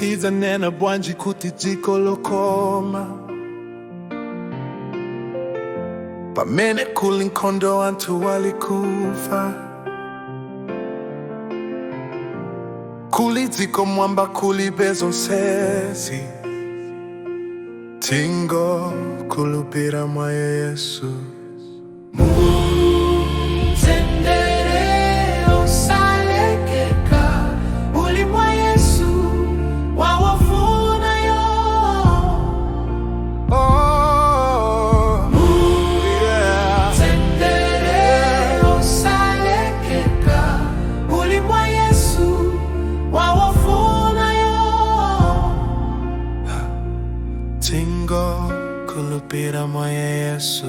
Tidzanena bwanji kuti dziko lokoma, pamene kuli nkhondo, anthu alikufa? Kuli dziko mwamba kulibe zonsezi, tingokhulupira mwa Yesu. Mtendere osalekeka uli mwa Yesu wawofunayo. Oh, yeah. Mtendere osalekeka uli mwa Yesu wawofunayo. Tingokhulupira mwa Yesu.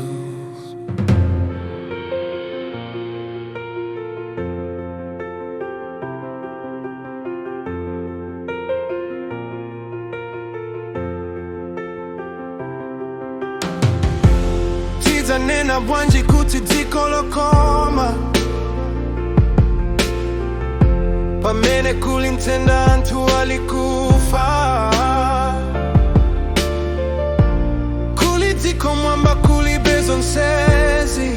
Tidzanena bwanji kuti dziko lokoma, pamene kuli nthenda, anthu alikufa? Kuli dziko mwamba kulibe zonsezi.